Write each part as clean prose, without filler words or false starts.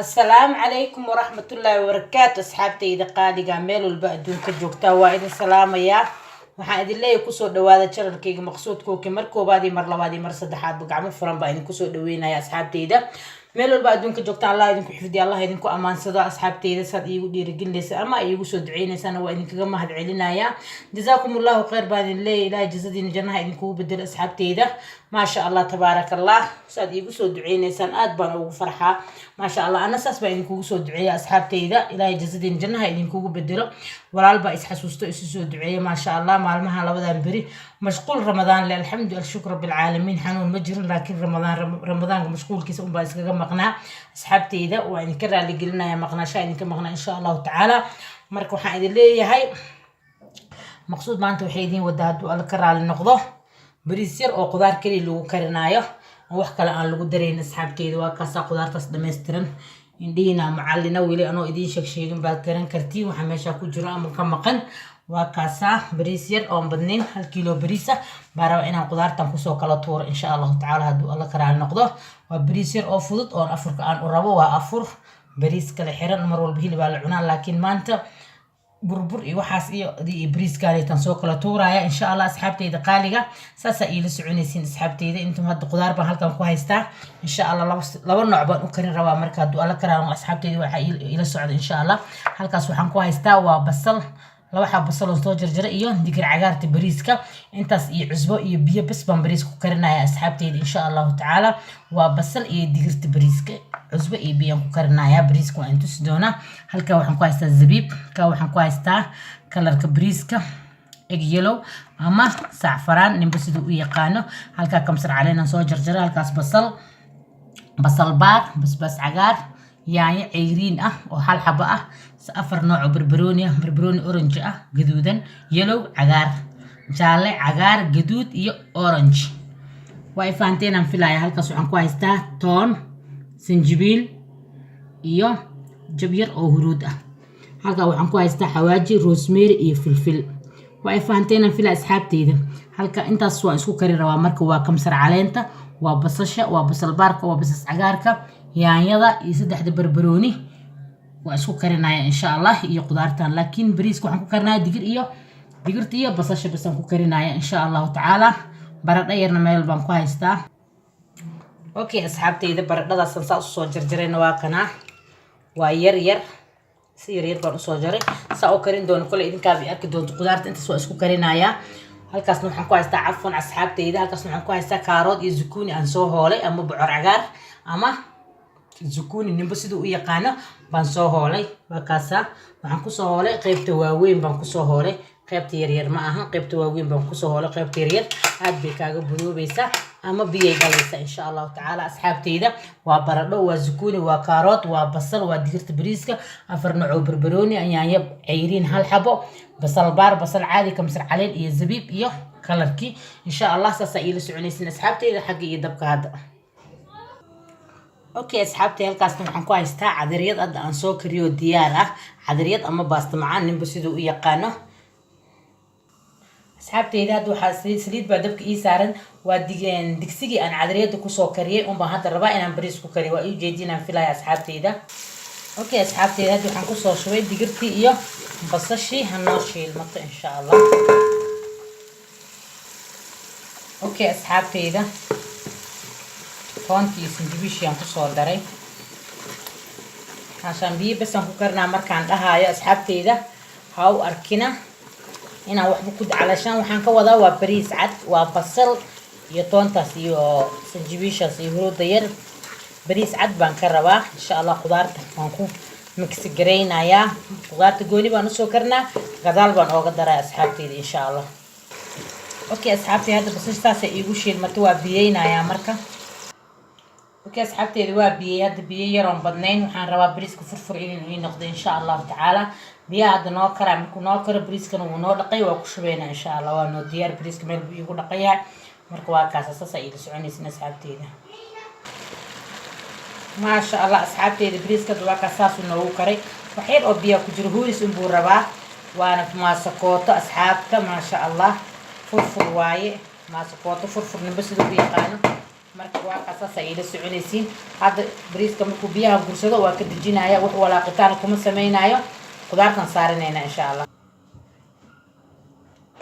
Asalaamu calaykum waraxmatullaahi wabarakaatu. Asxaabtayda qaaliga, meel walba adduunka joogtaa, waa idin salaamayaa. Waxaan idin leeyahay, kusoo dhawaada channelkayga Maqsuud Cooking. Mar koobaad iyo mar labaad iyo mar saddexaadba gacmo furan baa idin kusoo dhaweynaya. Asxaabtayda meel walba adduunka joogta, Allah idinku xifdiya, Allah idinku amaansado. Asxaabtayda, saad iigu dhiirigelinaysa ama iigu soo duceynaysana, waa idinkaga mahad celinayaa. Jazaakum Allahu khayr baan idin leeyahay. Ilahay jazadiina jannaha idinkugu bedelo. Asxaabtayda, maasha Allah, tabaaraka Allah, saad iigu soo duceynaysaan aad baan ugu farxaa. Maasha Allah, ana saas baan idinkugu soo duceeya. Asxaabtayda, Ilahay jazadiina jannaha idinkugu bedelo. Walaal baa isxasuusto, isu soo duceeya. Maasha Allah, maalmaha labadan beri mashquul Ramadaan le. Alxamdu alshukr rabbilcaalamiin, xanuun ma jirin, laakiin Ramadaan, Ramadaanka mashquulkiisa unbaa iskaga maqnaa. Asxaabtayda, waa idinka raaligelinaya maqnaashaa idinka maqnaa, insha Allahu tacaala. Marka waxaan idin leeyahay, Maqsuud maanta waxay idiin wadaa, hadduu Alla ka raali noqdo, bariis yar oo qudaar keliya lagu karinaayo oo wax kale aan lagu darayn. Asxaabteyda, waa kaasaa qudaartaas dhammaystiran. Indhihiina macallina, weli anoo idiin sheeg sheegin baad garan kartiin waxa meesha ku jiro ama ka maqan. Waa kaasaa bariis yar oon badnayn, 1 kiilo bariis ah baa rabaa inaan qudaartan kusoo kala tuuro, insha Allahu tacaala, hadduu Alla ka raali noqdo. Waa bariis yar oo fudud oon afurka aan u rabo. Waa afur bariis kala xiran. Mar walba hilibaa la cunaa, laakiin maanta burbur iyo waxaas iyo bariiskaanitan soo kala tuuraya, insha Allah. Asxaabteyda qaaliga, saasaa iila soconaysiin. Asxaabteyda, inta hadda qudaar baan halkan ku haystaa. Insha Allah, laba nooc baan u karin rabaa. Marka hadduu Alla karaan, asxaabteyda, waxaa ila socda, insha Allah. Halkaas waxaan ku haystaa waa basal, laba xabo basal oo soo jarjaray, iyo digir cagaarta bariiska. Intaas iyo cusbo iyo biyo bas baan bariis ku karinaya, asxaabteyda, insha Allahu tacaala. Waa basal iyo digirta bariiska, cusbo iyo biyaan ku karinaya bariiska. Waa intusi doonaa. Halkaa waxaan ku haystaa zabiib. Halkaa waxaan ku haystaa colorka bariiska, egg yellow ama sacfaraan, ninba siduu u yaqaano. Halkaa kamsar caleenaan soo jarjaray. Halkaas basal, basal baar, basbaas cagaar, yaanyo ceyriin ah oo hal xabo ah, afar nooc oo barbarooni ah, barbarooni orange ah, gaduudan, yellow, cagaar, jaalle, cagaar, gaduud iyo orange. Waa ay fahanteen aan filaya. Halkaas waxaan ku haystaa toon, sanjibiil iyo jab yar oo huruud ah. Halkaa waxaan ku haystaa xawaaji, rosemary iyo filfil. Waa ay fahanteen aan filaya, asxaabteyda. Halka intaas waan isku kari rabaa. Marka waa kamsar caleenta, waa basasha, waa basal baarka, waa basas cagaarka, yaanyada iyo saddexda barbarooni. Waa isku karinaya, insha Allah, iyo qudaartan. Laakiin bariiska waxaan ku karinaya digir iyo digirta iyo basasha basaan ku karinaya, insha Allahu tacaala. Baradho yarna meel baan ku haystaa. Okay, asxaabteyda, baradhadaasaan saa usoo jarjarayna waa kanaa. Waa yar yar, si yar yar baan usoo jaray. Saa u karin doono kole idinkaaba arki doonto. Qudaarta intaas waa isku karinayaa. Halkaasna waxaan ku haystaa, cafwan asxaabteyda, halkaasna waxaan ku haystaa kaarood iyo zucchini aan soo hoolay, ama bocor cagaar ama zucchini, ninba siduu u yaqaano, baan soo hoolay. Waa kaasaa. Waxaan kusoo hoolay qeybta waaweyn baan kusoo hoolay, qeybta yaryar ma ahan. Qeybta waaweyn baan kusoo hoolay. Qeybta yaryar aad bay kaaga budoobaysaa ama biyay galaysaa, insha Allahu tacaala. Asxaabteyda, waa baradho, waa zucchini, waa kaarood, waa basal, waa digirta bariiska, afar nooc oo barbarooni, yaanyo ceyriin hal xabo, basal baar, basal caadi, kamsar caleen iyo zabiib iyo colorkii. Insha Allah, saasaa iila soconaysin, asxaabteyda. Xagga iyo dabka hadda. Okay, asxaabtay, halkaasna waxaan ku haystaa cadaryad hadda aan soo kariyo, diyaar ah. Cadaryad ama baasta macaan, ninba siduu u yaqaano. Asxaabteyda, hadda waxaa saliid baa dabka ii saaran. Waa digsigii aan cadaryada kusoo kariyay unbaan hadda rabaa inaan bariis ku kariyo. Waa ii ujeedin aan filaya, asxaabteyda. Okay, asxaabteyda, hadda waxaan kusoo shubay digirtii iyo basashii. Hanoo shiilmato, insha Allah. Okay, asxaabteyda, toontii iyo sanjabiishii aan kusoo daray. Maashaan, biyo basaan ku karinaa. Markaan dhahaayo, asxaabteyda, ha u arkina inaan waxba ku calashaan. Waxaan ka wadaa waa bariis cad, waa basal iyo toontaas iyo sanjabiishaas iyo huruuda yar. Bariis cad baan ka rabaa, insha Allah. Qudaarta waan ku mix garaynayaa. Qudaarta gooni baan usoo karinaa, gadaal baan ooga daraa, asxaabteyda, insha Allah. Okay, asxaabteyda, hadda basasha saasay iigu shiilmata. Waa biyeynayaa marka. Okay, asxaabteyda, waa biyey hadda, biyo yaroon badnayn. Waxaan rabaa bariiska furfur inuu ii noqdo, insha Allahu tacaala. Biyaha hadda noo karaa. Markuu noo karo, bariiskana wuu noo dhaqay, waa ku shubaynaa, insha Allah. Waa noo diyaar bariiska, meel buu iigu dhaqayaa. Marka waa kaasa, saasa iila soconaysin, asxaabteyda. Maasha Allah, asxaabteyda, bariiska hadda waa kaas, saasuu noogu karay. Wax yar oo biyaa ku jiro, huuris unbuu rabaa. Waana maasakooto, asxaabta. Maasha Allah, furfur waaye. Maasakooto, furfur, ninba siduu u yaqaano. Marka waa kasaas ay ila soconaysiin. Hadda bariiska markuu biyaha gursado waa ka dejinaya, wax walaaqitaan kuma samaynayo, qudaartan saaranayna insha Allah.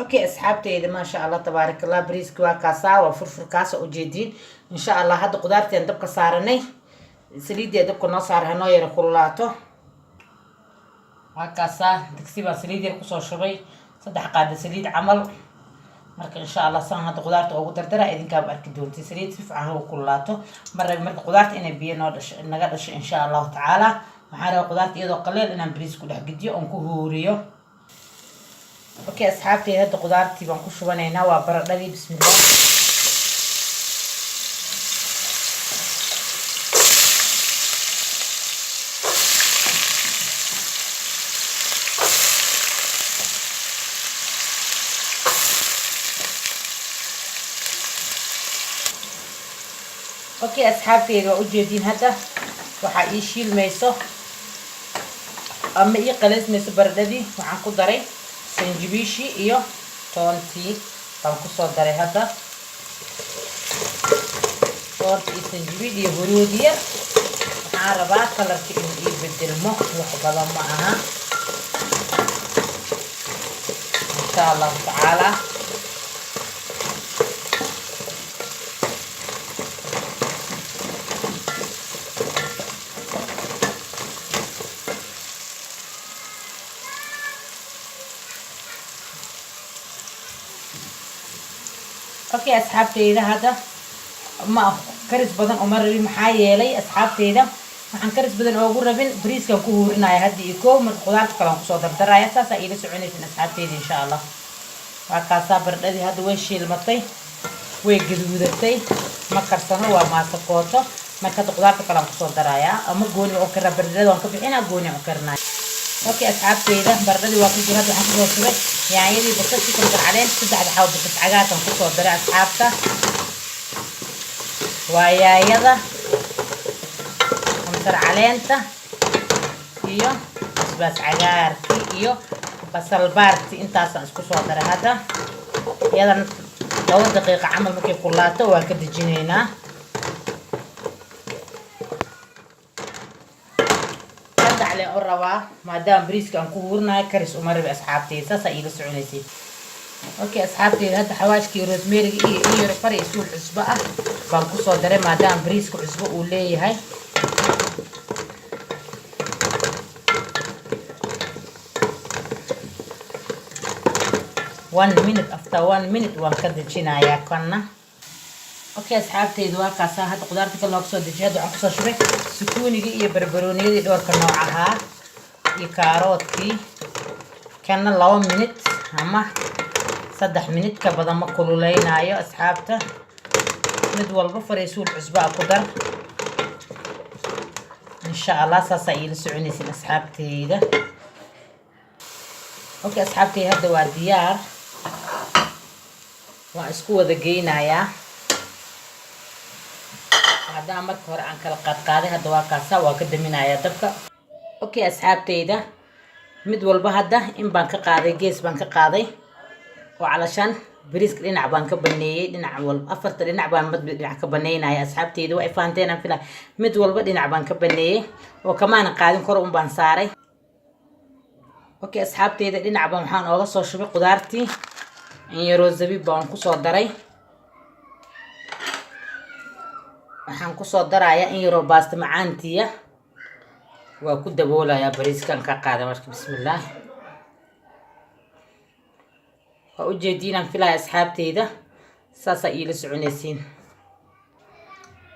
Okay asxaabteyda, maasha Allah, tabaarak Allah, bariiski waa kaasaa, waa furfurkaasa ujeediin insha Allah. Hadda qudaarteen dabka saaranay, saliiddii dabka noo saaray hanoo yara kululaato. Waa kaasaa, digsi baan saliid yar kusoo shubay, 3 qaada saliid camal. Marka insha Allah saan hadda qudaarta ugu dardara, idinkaaba arki doonta. Saliid si fiican ha u kululaato. Mar rabi marka qudaarta inay biyo noo dhasho, naga dhasho insha Allahu tacaala. Waxaan rabaa qudaarta iyadoo qaleel inaan bariis ku dhex gediyo oon ku huuriyo. Okay asxaabteyda, hadda qudaartii baan ku shubanaynaa, waa baradhadii. Bismillah. Okay asxaabteyda, waa ujeediin, hadda waxaa ii shiilmayso ama ii qalaysmayso baradhadii. Waxaan ku daray sanjibiishii iyo toontii baan kusoo daray hadda, toonta iyo sanjibiil iyo huruud yar. Waxaan rabaa colorka inuu ii bedelmo, wax badan ma aha insha Allahu tacaala. Okay asxaabteyda, hadda ma karis badan uma rabin. Maxaa yeelay asxaabteyda, waxaan karis badan oogu rabin, bariiskan ku huurinaya hadda iyo koow. Marka qudaarta kale aan kusoo dardaraya, saasaa iila soconaysin asxaabteyda insha Allah. Waa kaasaa, baradhadii hadda way shiilmatay, way gaduudatay, ma karsano, waa maasakooto. Marka hadda qudaarta kale aan kusoo darayaa ama gooni waan u karinaa, baradhada waan ka bixinaa, gooni aan u karinaya. Okay asxaabteyda, baradhadii waa ku jira. Hadda waxaan kusoo shubay yaanyadii, basashii, kabsar caleen, saddexda xaw basas cagaarkan kusoo daray asxaabta. Waa yaanyada, kabsar caleenta iyo basbaas cagaarkii iyo basal baarti, intaasaan isku soo daray. Hadda iyadana 2 daqiiqo camal markay kulaato waan ka dejinaynaa. Saddex u rabaa, maadaama bariiska aan ku huurinayo, karis uma rabi asxaabteyda, saasaa iila soconaysay. Okay asxaabteyda, hadda xawaashkii, rosemaryga iyo iyo far iyo suul cusbo ah baan kusoo daray, maadaama bariiska cusbo uu leeyahay. One minute, after one minute waan ka dejinayaa kanna. Okay asxaabteyda, waa kaasaa, hadda qudaarta kale nooga soo dejiyay. Hadda waxaan kusoo shubay sukuunigii iyo barbarooniyadii dhowrka nooc ahaa iyo kaaroodkii. Kana 2 minute ama 3 minute ka badan ma kululeynayo asxaabta. Mid walba faraysuul cusbaa ku dar insha Allah. Saasaa iila soconaysin asxaabteyda. Okay asxaabteyda, hadda waa diyaar, waan isku wada geynayaa. Haddaan marka hore aan kala qaadqaaday, hadda waa kaasaa, waa ka daminayaa dabka. Okay asxaabteyda, mid walba hadda in baan ka qaaday, gees baan ka qaaday oo calashaan bariiska dhinac baan ka baneeyey. Dhinac walba, afarta dhinac baan mid dhinac ka baneynaya asxaabteyda. Waa fahanteen aan filaa. Mid walba dhinac baan ka baneeyey oo kamaana qaadin, kor un baan saaray. Okay asxaabteyda, dhinac baan waxaan ooga soo shubay qudaartii, in yaroo zabiib baan kusoo daray. Waxaan kusoo darayaa in yaroo baasta macaantiya, waa ku daboolayaa bariiskan ka qaada. Marka bismillaah, waa ujeediinaan filaya asxaabteyda, saasaa iila soconaysiin.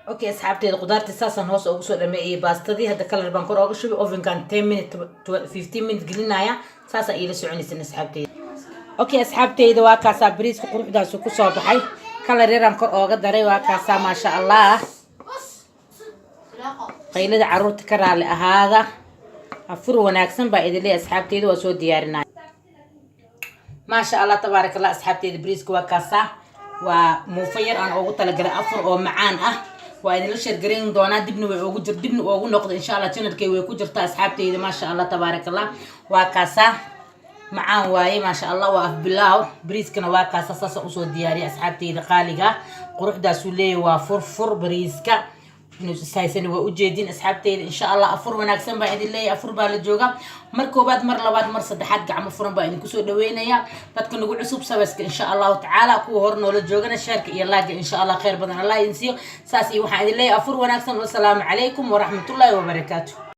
Okay asxaabteyda, qudaartii saasaan hoos ugu soo dhameeyay, baastadii hadda color baan kor ooga shubay. Ovenkan 10 minute, 15 minute gelinaya. Saasaa iila soconaysiin asxaabteyda. Okay asxaabteyda, waa kaasaa, bariiska quruxdaasu kusoo baxay, color yaraan kor ooga daray. Waa kaasaa, maasha Allah. Qaylada caruurta ka raali ahaada. Afur wanaagsan baa idin leeyahay asxaabteyda, waa soo diyaarinaya. Maasha Allah, tabaaraka Allah. Asxaabteyda, bariiska waa kaasaa, waa muufo yar aan ugu talagalay afur oo macaan ah. Waa idinla share garayn doonaa, dibna way ugu jir, dibna ugu noqdo insha Allah, channelkay way ku jirtaa asxaabteyda. Maasha Allah, tabaaraka Allah, waa kaasaa, macaan waaye, maasha Allah, waa afbilaaw. Bariiskana waa kaasa, saasa usoo diyaariyay asxaabteyda qaaliga. Quruxdaasuu leeyahay. Waa furfur bariiska inuu ishaysani waa ujeedin, asxaabteyda. Insha Allah afur wanaagsan baa idin leeyahay. Afur baa la jooga. Mar koobaad, mar labaad, mar saddexaad, gacmo furan baa idinku soo dhaweynaya. Dadka nagu cusub sabaska, insha Allahu tacaala, kuwa hor noola joogana share-ka iyo like-ga. Insha Allah khayr badan Allah idin siiyo. Saas iyo waxaan idin leeyahay afur wanaagsan. Wasalaamu calaykum waraxmatullaahi wabarakaatu.